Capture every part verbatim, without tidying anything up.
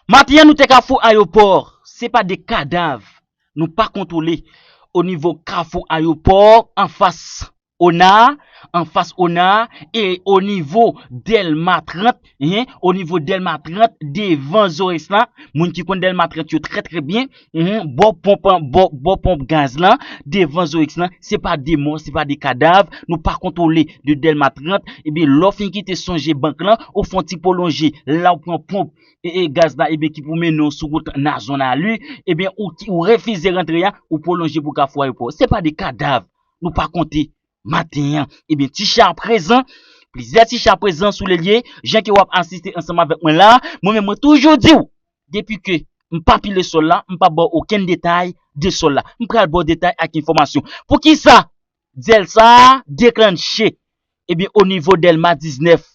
Maten an, nou te Kafou Ayopò. Se pa de kadav nou pa kontwole o nivo Kafou Ayopò, anfas ona, anfas ona, e o nivo Dèlma trant, hein, o nivo Dèlma trant, devan Zorex la, moun ki konn Dèlma trant yo trè, trè byen, mhm, bò ponp, bò, bò ponp gaz lan, devan Zorex lan, se pa de mò, se pa de kadav, nou pa kontwole de Dèlma trant, ebyen, lè w fin kite Songebank lan, ou fè yon ti pwolonje, la w pran ponp, e, e gaz la, ebyen, ki pou mennen w sou wout Nazon Lalu, ebyen, ou, ki- ou refize rantre a, ou pwolonje pou Kafou Ayopò. Se pa de kadav, nou pa konte maten an. Ebyen, ti cha prezan, plizyè ti cha prezan sou lelye, jan ke w ap asiste ansanm avèk mwen la, mwen menm mwen toujou di w, depi ke m pa pile sòl la, m pa ba w okenn detay de sòl la. M pral ba w detay ak enfòmasyon. Poukisa dyèl sa a deklanche? Ebyen, o nivo Dèlma diznèf,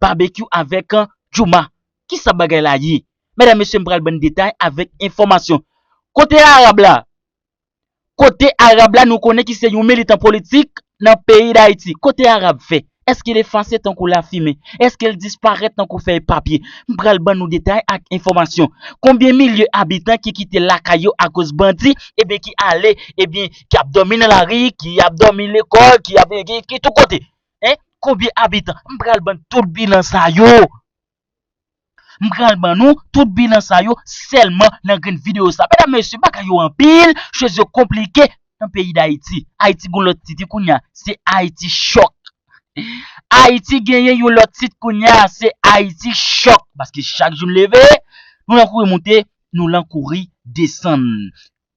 Babekyou avèk, eh, Djouma. Kisa bagay la ye? Medam, mesye, m pral ban n detay avèk enfòmasyon. Kote Arab la? Kote Arab la, nou konnen ki se yon militan politik nan peyi Dayiti? Kote Arab fè? Èske l efase tankou lafimen? Èske l disparèt tankou fèy papye? M pral ban nou detay ak enfòmasyon. Konbyen milye abitan ki kite lakay yo akoz bandi, ebyen ki ale, ebyen ki ap dòmi nan lari, ki ap dòmi lekòl, ki ap, ki, ki tout kote? Hein? Konbyen abitan? M pral ban tout bilan sa yo. M pral ban nou tout bilan sa yo sèlman nan grenn videyo sa. Medam, mesye, bagay yo anpil, choz yo konplike nan peyi Dayiti. Ayiti gon lòt tit wi kounye a, se Ayiti chòk. Ayiti genyen yon lòt tit kounye a, se Ayiti chòk. Paske chak jou n leve, nou lan kouri monte, nou lan kouri desann.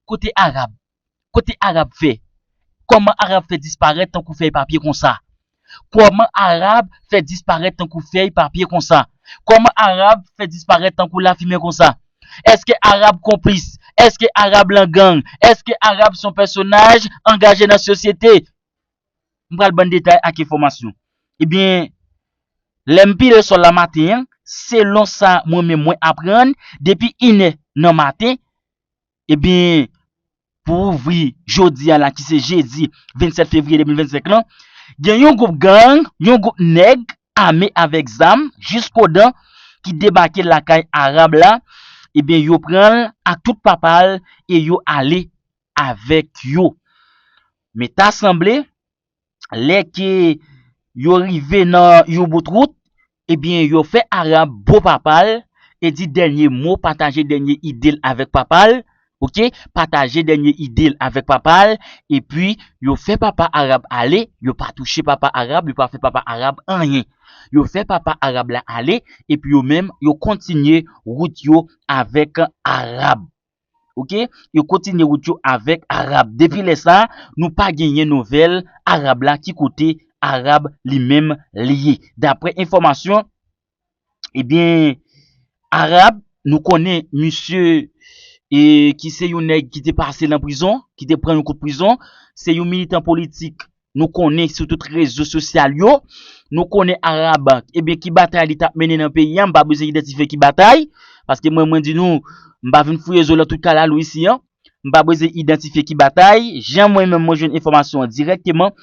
Kote Arab? Kote Arab fè? Kòman Arab fè disparèt tankou fèy papye konsa? Kòman Arab fè disparèt tankou fèy papye konsa? Kòman Arab fè disparèt tankou lafimen konsa? Èske Arab konplis? Èske Arab lan gang? Èske Arab se yon pèsonaj angaje nan sosyete? M pral ban n detay ak enfòmasyon. Ebyen, lè m pile sòl la maten an, selon sa mwen menm mwen aprann, depi inè nan maten, ebyen, pou ouvri jodi a la, ki se jedi vennsèt fevriye de mil vennsenk lan, gen yon gwoup gang, yon gwoup nèg ame avèk zam jiskodan ki debake lakay Arab la, ebyen, yo pran l ak tout papa l e yo ale avèk yo. Men ta sanble, lè ke yo rive nan yon bout wout, ebyen, yo fè Arab bo papa l e di dènye mo, pataje dènye ide l avèk papa l, oke? Pataje dènye ide l avèk papa l, epi yo fè papa Arab ale, yo pa touche papa Arab, yo pa fè papa Arab anyen. Yo fè papa Arab la ale, epi yo menm, yo kontinye wout yo avèk Arab. Oke? Yo kontinye wout yo avèk Arab. Depi lè sa, nou pa genyen nouvèl Arab la, ki kote Arab li menm li ye. Daprè enfòmasyon, ebyen, Arab, nou konnen misye, e, ki se yon nèg ki te pase nan prizon, ki te pran yon kout prizon, se yon militan politik nou konnen sou tout rezo sosyal yo, nou konnen Arab, ebyen, ki batay li t ap mennen nan peyi a, m pa bezwen idantifye ki batay, paske mwen, mwen di nou, m pa vin fouye zo nan tout kalalou isi an, m pa bezwen idantifye ki batay, jan mwen menm mwen jwenn enfòmasyon an dirèkteman,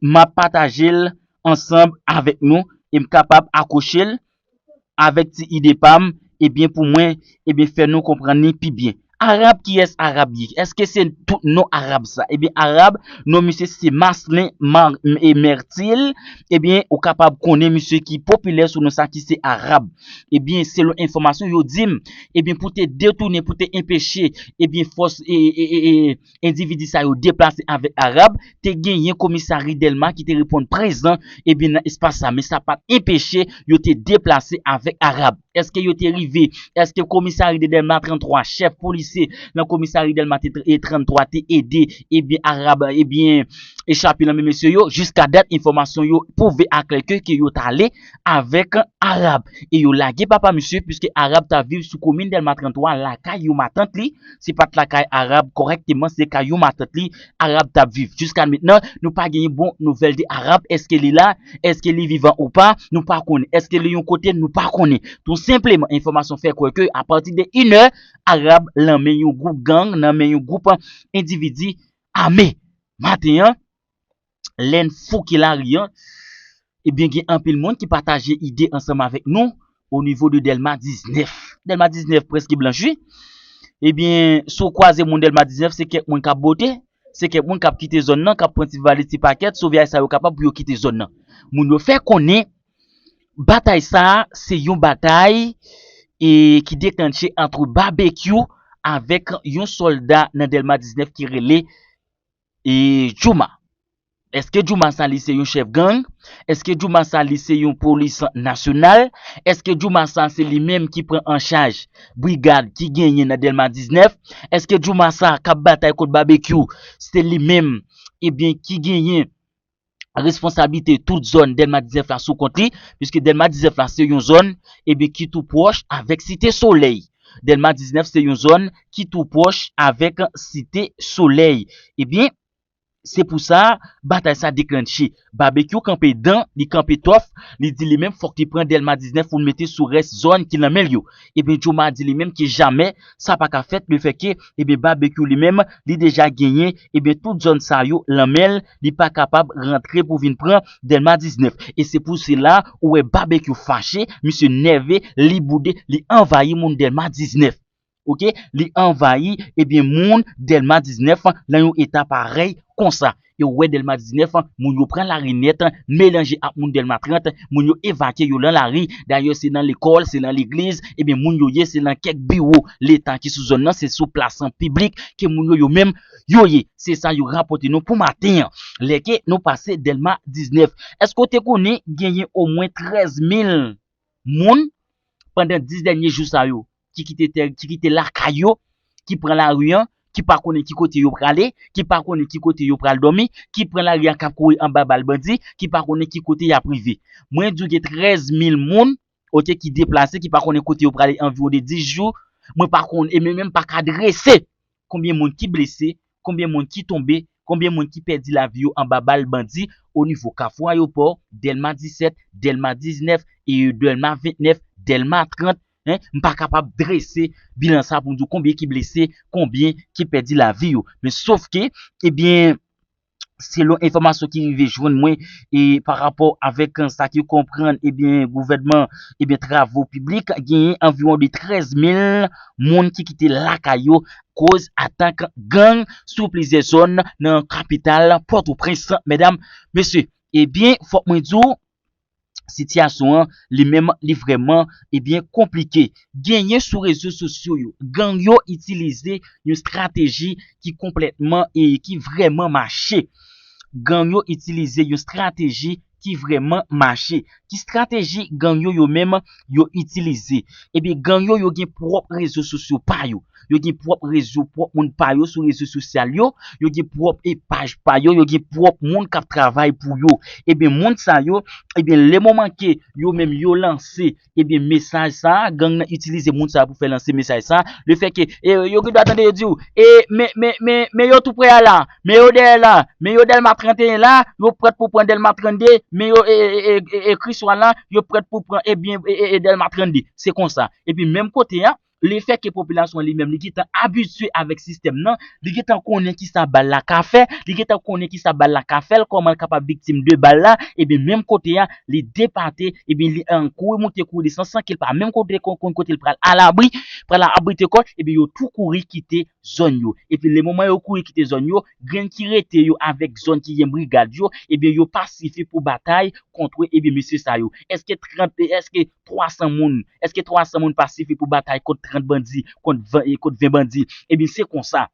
m ap pataje l ansanm avèk nou, e m kapab akwoche l avèk ti ide pa m, ebyen, pou mwen, ebyen, fè nou konprann li pi byen. Arab, kiyès Arab ye? Èske se tout non Arab sa? Ebyen, Arab, non misye se Maslin Mar- e Mètil. Ebyen, ou kapab konnen misye ki popilè sou non sa ki se Arab. Ebyen, selon enfòmasyon yo di m, ebyen, pou te detounen, pou te enpeche, ebyen, fòs e, e, e, e, endividi sa yo deplase avèk Arab, te genyen komisari Dèlma ki te reponn prezan, ebyen, nan espas sa, men sa pa t enpeche yo te deplase avèk Arab. Èske yo te rive? Èske komisari de Dèlma trant twa, chèf polisye nan komisari Dèlma te tr- e trant twa te ede, ebyen, Arab, ebyen, echape nan men mesye yo? Jiska dat, enfòmasyon yo pwouve aklè ke, ke yo t ale avèk Arab. E yo lage papa misye, piske Arab t ap viv sou komin Dèlma trant twa, lakay yon matant li. Se pa t lakay Arab kòrèkteman, se kay yon matant li, Arab t ap viv. Jiska mentnan, nou pa genyen bon nouvèl de Arab. Èske li la? Èske li vivan ou pa? Nou pa konnen. Èske li yon kote? Nou pa konnen. Tou senpleman, enfòmasyon fè kwè ke apati de inè, Arab nan men yon gwoup gang, nan men yon gwoup endividi ame. Maten an, lè n fouke lari an, ebyen, gen anpil moun ki pataje ide ansanm avèk nou o nivo de Dèlma diznèf. Dèlma diznèf prèske blanch, wi. Ebyen, si w kwaze moun Dèlma diznèf, se kèk moun k ap bote, se kèk moun k ap kite zòn nan, k ap pran ti valiz, ti pakèt, soviyaj sa yo kapab pou yo kite zòn nan. Moun yo fè konnen batay sa a, se yon batay e ki deklanche ant Babekyou avèk yon sòlda nan Dèlma diznèf ki rele e Djouma. Èske Djouma sa li se yon chèf gang? Èske Djouma sa li se yon polis nasyonal? Èske Djouma sa se li menm ki pran an chaj brigad ki genyen nan Dèlma diznèf? Èske Djouma sa k ap batay kont Babekyou, se li menm, ebyen, ki genyen responsablite tout zòn Dèlma diznèf la sou kont li? Piske Dèlma diznèf la se yon zòn, ebyen, ki tou pwòch avèk Site Solèy. Dèlma diznèf se yon zòn ki tou pwòch avèk Site Solèy. Ebyen, se pou sa, batay sa deklanche. Babekyou kanpe dan, li kanpe tòf, li di li menm fòk li pran Dèlma diznèf pou l mete sou rès zòn ki nan men l yo. Ebyen, Djouma di li menm ke jamè sa pa ka fèt, lefètke, ebyen, Babekyou li menm, li deja genyen, ebyen, tout zòn sa yo nan men l, li pa kapab rantre pou vin pran Dèlma diznèf. E se pou sela ou wè Babekyou fache, misye nève, li boude, li anvayi moun Dèlma diznèf. Oke, li anvayi, ebyen, moun Dèlma diznèf nan yon eta parèy konsa. E w wè Dèlma diznèf, moun yo pran lari nèt, melanje ak moun Dèlma trant, moun yo evakye yo nan lari. Dayè, se nan lekòl, se nan legliz, ebyen, moun yo ye, se nan kèk biwo Leta ki sou zòn nan, se sou plas an piblik ke moun yo, yo menm, yo ye. Se sa yo rapòte nou pou maten an, lè ke nou pase Dèlma diznèf. Èske w te konnen genyen omwen trèz mil moun pandan dis dènye jou sa yo ki kite tè, ki kite lakay yo, ki pran lari an, ki pa konnen ki kote yo prale, ki pa konnen ki kote yo pral dòmi, ki pran lari an k ap kouri anba bal bandi, ki pa konnen ki kote y ap rive. Mwen di w gen trèz mil moun, oke, ki deplase, ki pa konnen kote yo prale anviwon de dis jou. Mwen pa konnen, e mwen menm pa ka drese konbyen moun ki blese, konbyen moun ki tonbe, konbyen moun ki pèdi lavi yo anba bal bandi o nivo Kafou Ayewopò, Dèlma disèt, Dèlma diznèf, e Dèlma ventnèf, Dèlma trant, en, m pa kapab drese bilan sa pou m di w konbyen ki blese, konbyen ki pèdi lavi yo. Men sof ke, ebyen, selon enfòmasyon ki rive jwenn mwen, e pa rapò avèk sa ki konprann, ebyen, gouvènman, ebyen, travo piblik, genyen anviwon de trèz mil moun ki kite lakay yo koz atak gang sou plizyè zòn nan kapital Pòtoprens, medam, mesye. Ebyen, fòk mwen di w, sitiyasyon an, li menm, li vrèman, ebyen, konplike. Genyen sou rezo sosyo yo, gang yo itilize yon estrateji ki konplètman e ki vrèman mache. Gang yo itilize yon estrateji ki vrèman mache. Ki estrateji gang yo, yo menm, yo itilize? Ebyen, gang yo, yo gen pwòp rezo sosyo pa yo. Yo gen pwòp rezo, pwòp moun pa yo sou rezo sosyal yo. Yo gen pwòp e paj pa yo. Yo gen pwòp moun k ap travay pou yo. Ebyen, moun sa yo, ebyen, le moman ke yo menm yo lanse, ebyen, mesaj sa, gang nan itilize moun sa pou fè lanse mesaj sa. Lefètke, e, yo gen dwa tande yo di w, e, men, men, men, men yo tou pre a la, men yo dèyè la, men yo Dèlma trannteyen la, yo prèt pou pran Dèlma trannde, men yo, e, e, e, e, e Kriswa la, yo prèt pou pran, ebyen, e, e, e Dèlma trannde. Se konsa. Epi menm kote a, lefètke popilasyon an li menm, li gentan abitye avèk sistèm nan, li gentan konnen kisa bal la ka fè, li gentan konnen kisa bal la ka fè l, kòman l kapab viktim de bal la, ebyen, menm kote a, li depate, ebyen, li, e, kouri monte, kouri desann, san ke l pa menm kote, kon, konn kote l pral alabri, pral abrite kò l, ebyen, yo tou kouri kite zòn yo. Epi, le moman yo kouri kite zòn yo, grenn ki rete yo avèk zòn ki gen brigad yo, ebyen, yo pa sifi pou batay kont, ebyen, mesye sa yo. Èske trant, èske twa san moun, èske twa san moun pa sifi pou batay kont trant bandi, kont ven, e, kont ven bandi? Ebyen, se konsa.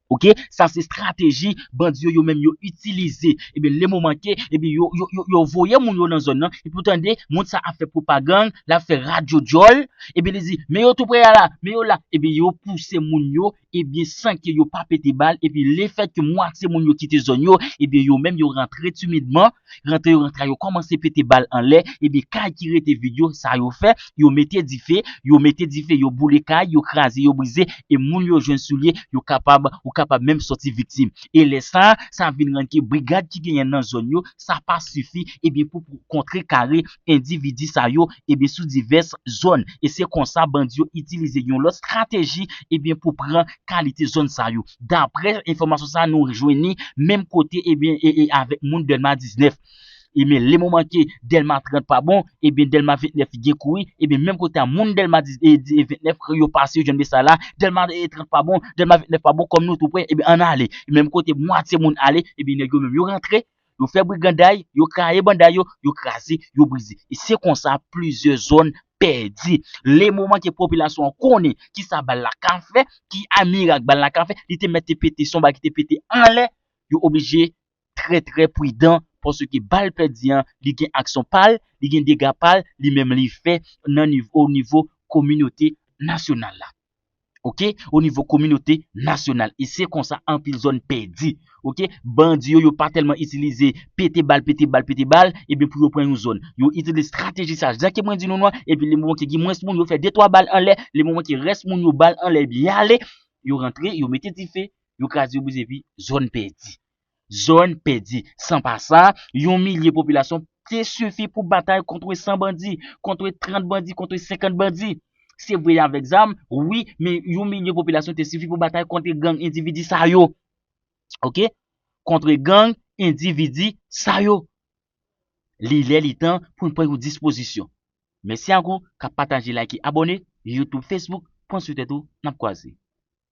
Oke? Sa se estrateji bandi yo, yo menm yo itilize. Ebyen, le moman ke, ebyen, yo, yo, yo, yo voye moun yo nan zòn nan, epi w tande, moun sa ap fè pwopagann, l ap fè radyo djòl, ebyen, li di, men yo tou pre a la, men yo la. Ebyen, yo pouse moun yo, ebyen, san ke yo pa pete bal, epi lefètke mwatye moun yo kite zòn yo, ebyen, yo menm yo rantre timidman, rantre yo rantre, yo kòmanse pete bal anlè, ebyen, kay ki rete vid yo, sa yo fè, yo mete dife, yo mete dife, yo boule kay, yo kraze, yo brize, e moun yo jwenn sou li, yo kapab, ou kapab menm sòti viktim. E lè sa, sa vin rann ke brigad ki genyen nan zòn yo, sa pa sifi, ebyen, pou, pou kontrekare endividi sa yo, ebyen, sou divès zòn. E se konsa bandi yo itilize yon lòt estrateji, ebyen, pou pran kalite zòn sa yo. Daprè enfòmasyon sa nou jwenn li menm kote, ebyen, e, e avèk moun Dèlma diznèf. Ebyen, le moman ke Dèlma trant pa bon, ebyen, Dèlma ventnèf gen kouri, ebyen, menm kote a, moun Dèlma dis, e, di, e, ventnèf, yo pase, yo jwenn mesaj la, Dèlma, e, trant pa bon, Dèlma ventnèf pa bon, kòm nou tou pre, ebyen, ann ale. Menm kote mwatye moun ale, ebyen, nèg yo menm, yo rantre, yo fè briganday, yo kraye banday yo, yo kraze, yo brize. E se konsa, plizyè zòn pèdi. Le moman ke popilasyon an konnen ki sa bal la ka fè, ki a mirak bal la ka fè, li te mèt te pete, se yon bal ki te pete anlè, yo oblije trè, trè pridan, paske bal pèdi an, li gen aksyon pa l, li gen dega pa l, li menm li fè nan nivo, o nivo kominote nasyonal la. Oke? O nivo kominote nasyonal. E se konsa anpil zòn pèdi. Oke? Bandi yo, yo pa tèlman itilize pete bal, pete bal, pete bal, ebyen pou yo pran yon zòn. Yo itilize estrateji sa, jan ke mwen di nou non, epi le moman ke gen mwens moun, yo fè de twa bal anlè, le moman ke rès moun yo bal anlè, epi y ale, yo rantre, yo mete dife, yo kraze, yo brize, epi zòn pèdi. Zòn pèdi. San pa sa, yon milye popilasyon te sifi pou batay kont san bandi, kont trant bandi, kont senkant bandi. Se vre avèk zam, wi, men yon milye popilasyon te sifi pou batay kont gang endividi sa yo. Oke? Kont gang endividi sa yo. Li lè, li tan pou n pran yon dispozisyon. Mèsi ak ou k ap pataje, like, abòne, YouTube, Facebook, pran sou tèt ou, n ap kwaze.